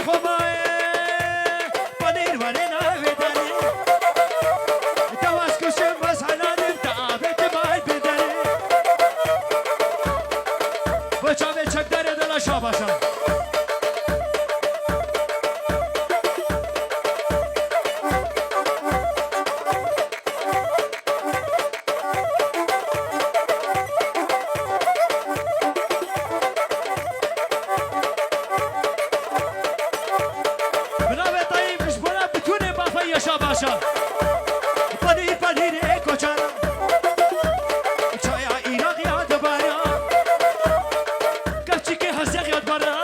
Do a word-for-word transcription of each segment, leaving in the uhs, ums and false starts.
Xoma e, panîr were navê derê. Dewaz kuşim bas helalim, te avê te bay bidere. Bu çavê çekdere de la şabaşa. Binavê Tayîb ji bona bitûnê mafê yaşa başa. Panîr panîrê koçana. Çaya Iraq ya dibara. Gerçekê hezek ya dibara.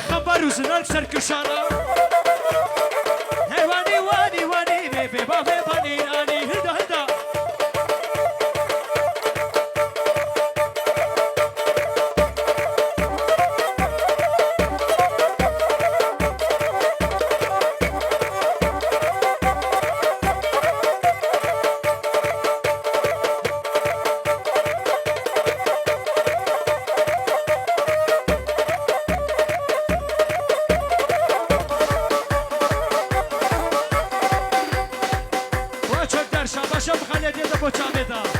Xeber û zinar ser kişana. Hey wanî, wanî, wanî, bê, bê, bavê, banî, anî, hilda, hilda. Bo çekder şabaşa bi xelediye de bo çavê de.